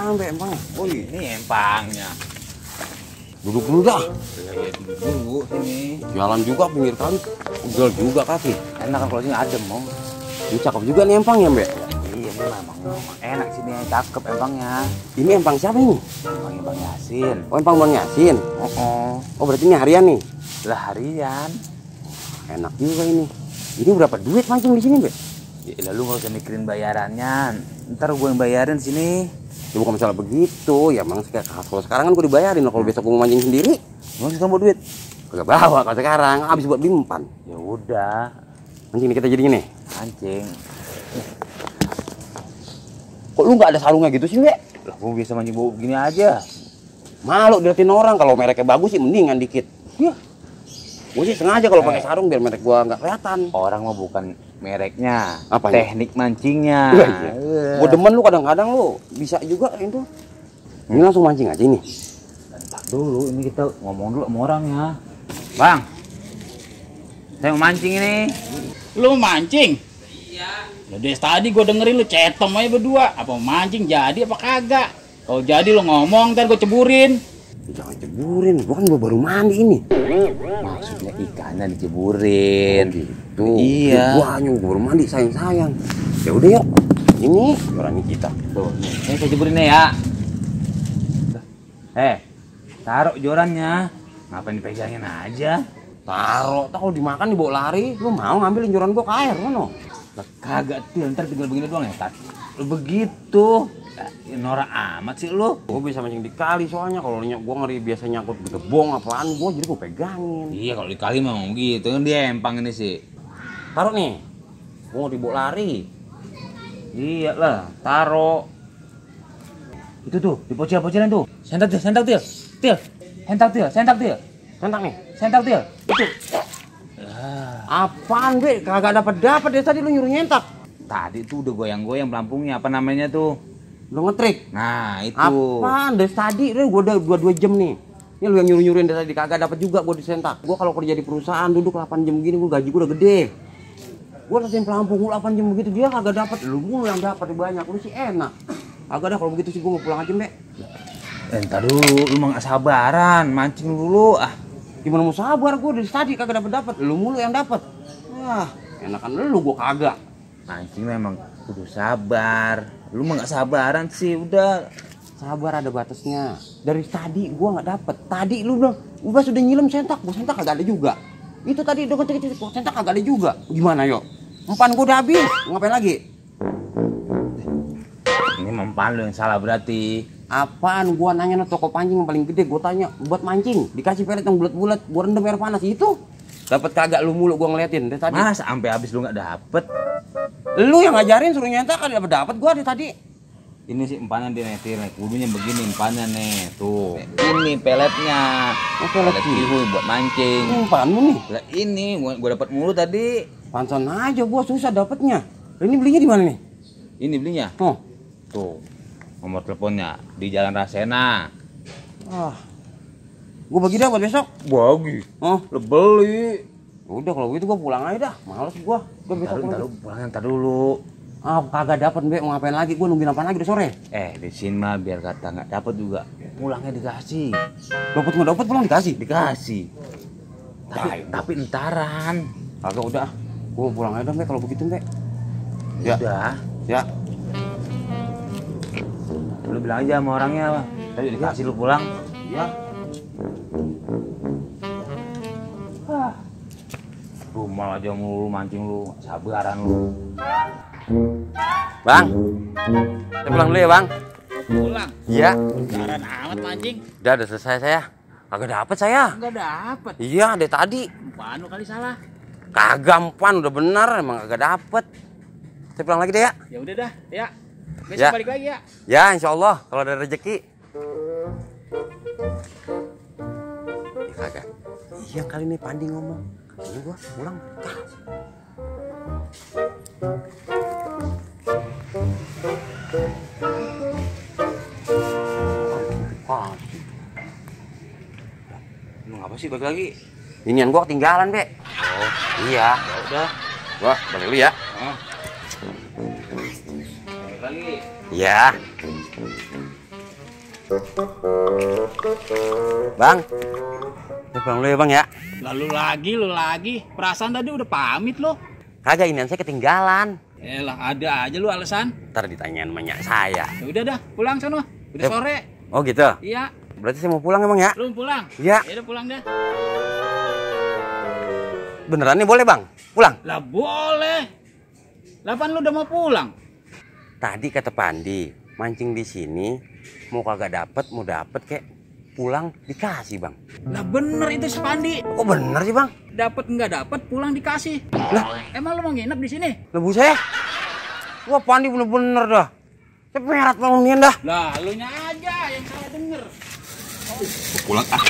apaan Be empangnya? Oh ini empangnya. Duduk dulu dah. Ya duduk dulu sini. Jalan juga pinggir kali. Ugal juga kaki. Enak kan kalau sini adem, Om. Ini cakep juga nih empangnya, Be. Iya, memang enak sini, cakep empangnya. Ini empang siapa ini? Empangnya Bang Yasin. Oh, empang Bang Yasin. Oh, berarti ini harian nih. Lah harian. Enak juga ini. Ini berapa duit mancing di sini, Be? Ya lalu nggak usah mikirin bayarannya. Ntar gue yang bayarin sini. Ya bukan masalah begitu. Ya emang kalau sekarang kan gue dibayarin. Kalau besok gue mau mancing sendiri, Emang kita mau duit? kagak bawa kalau sekarang. Habis buat bimpan. Ya udah, Mancing nih kita jadinya nih. mancing. Kok lu nggak ada sarungnya gitu sih, Be? Lah gue bisa mancing bau begini aja. Malu diliatin orang. Kalau mereknya bagus sih mendingan dikit. Ya. Gue sih sengaja kalau pakai sarung biar merek gua nggak kelihatan. Orang mah bukan mereknya, Apanya? teknik mancingnya. Iya. Gue demen lu kadang-kadang lu bisa juga itu. Ini langsung mancing aja ini. Bentar dulu, ini kita ngomong dulu sama orangnya. Bang, saya mau mancing ini. Lu mancing? Iya. Dari tadi gue dengerin lu cetom aja berdua. Apa mancing jadi apa kagak? Kalau jadi lu ngomong, ntar gue ceburin. Jangan ceburin, gua kan baru mandi ini. Maksudnya ikannya diceburin. Gitu. Iya. Gua baru mandi sayang-sayang. Ya udah yuk. Ini orangnya kita. Tuh, ini saya ceburin nih ya. Taruh jorannya. Ngapain dipegangin aja? Taruh, tak kalau dimakan dibawa lari. Lu mau ngambilin joran gua ke air mana? Lah kagak tuh, ntar tinggal begini doang ya, Tat. Lu begitu. Norak amat sih lu. Gua bisa mancing di kali soalnya kalau gua ngeri biasa nyangkut gedebong apaan gua jadi gua pegangin. Iya kalau di kali mah gitu kan dia empang ini sih. Taruh nih. Gua mau dibawa lari. Iya lah, taruh. Itu tuh, di pocil-pocilan tuh. Sentak til. Sentak til. Sentak nih. Sentak til. Itu. Apaan, Be? Kagak dapat dari tadi lu nyuruh nyentak. Tadi tuh udah goyang-goyang pelampungnya, apa namanya tuh? Lu ngetrik. Nah, itu. Apaan? Dari tadi gua udah 2 jam nih. Ini lu yang nyuruh-nyuruhin dari tadi kagak dapat juga gua disentak. Gua kalau kerja di perusahaan duduk 8 jam gini gua gaji gua udah gede. Gua rasain pelampung gua 8 jam begitu dia kagak dapat. Lu yang dapat banyak. Lu sih enak. Kagak dah kalau begitu sih gua mau pulang aja, Mbak. Entar dulu, lu mah gak sabaran, mancing dulu ah. Gimana mau sabar gua dari tadi kagak dapat. Lu mulu yang dapat. Wah, enakan lu gua kagak. Mancing memang kudu sabar. Lu mah gak sabaran sih, udah. Sabar ada batasnya. Dari tadi gua nggak dapet. Tadi lu bilang, gua sudah nyilem sentak, gua sentak kagak ada juga. Itu tadi udah kecil gua sentak kagak ada juga. Gimana yuk? Umpan gua udah habis. Ngapain lagi? Ini mempan lu yang salah berarti. Apaan gua nanya no toko pancing yang paling gede, gua tanya buat mancing, dikasih pelet yang bulat-bulat, gua rendam air panas itu. Dapat kagak lu mulu gua ngeliatin dari tadi. Masa sampai habis lu nggak dapet? Lu yang ngajarin suruh nyentak kan dapat gua dari tadi. Ini sih empannya dia nih, kudunya begini empannya nih, tuh. Ini peletnya. Oh, pelet tihu buat mancing. Umpanmu nih. Lah ini gua dapat mulu tadi. Panson aja gua susah dapetnya. Ini belinya di mana nih? Ini belinya. Oh. Tuh. Nomor teleponnya di Jalan Rasena. Gua bagi dah buat besok. Bagi. Oh, Lu beli. udah kalau gitu gua pulang aja dah. Males gua. Gua besok Ntar dulu. kagak dapat, Mbak. Mau ngapain lagi? Gua nungguin apa lagi udah sore. Di sini mah biar kata nggak dapat juga. Pulangnya dikasih. Dapat nggak dapat pulang dikasih. Dikasih. Tapi entaran. Kagak udah. Gua pulang aja dah, Mbak, kalau begitu, Mbak. Ya. Udah. Ya. Lu bilang aja sama orangnya, tadi dikasih lu pulang. Ya. Rumah aja mulu mancing lu, sabaran lu. Bang. Saya pulang dulu ya, Bang. Pulang. Iya. Sabaran amat mancing. Udah selesai saya. Kagak dapat saya. Enggak dapet. Iya, dari tadi. Umpan lu kali salah. Kagak umpan udah bener, emang kagak dapat. Saya pulang lagi deh ya. Ya udah dah, ya. Besok Ya. balik lagi ya. Ya, insya Allah kalau ada rezeki. Kagak. Iya kali ini Pandi ngomong. Ini gua pulang. Lu ngapa sih balik lagi? Inian gua ketinggalan, Be. Oh, Iya. ya udah. Gua balik dulu ya. Balik lagi. Ya. Bang, saya pulang dulu ya bang ya. Lalu lu lagi. Perasaan tadi udah pamit lo. Kagak, inian saya ketinggalan. Elah, ada aja lu alasan. Ntar ditanyain banyak saya. Ya udah dah, pulang sono. Udah sore. Oh gitu? Iya. Berarti saya mau pulang emang ya? Lu pulang? Iya. Ya udah pulang dah. Beneran nih boleh bang? Pulang? Lah boleh. Lah pan lu udah mau pulang? Tadi kata Pandi, mancing di sini mau kagak dapet, mau dapet kek pulang dikasih bang. Lah bener itu si Pandi. Kok bener sih bang? Dapat nggak dapat pulang dikasih. Lah, Emang lu mau nginep di sini? lebu saya. Wah Pandi bener-bener dah. Saya perat bangun dah. Lah lu nya aja yang salah denger. Pulang ah.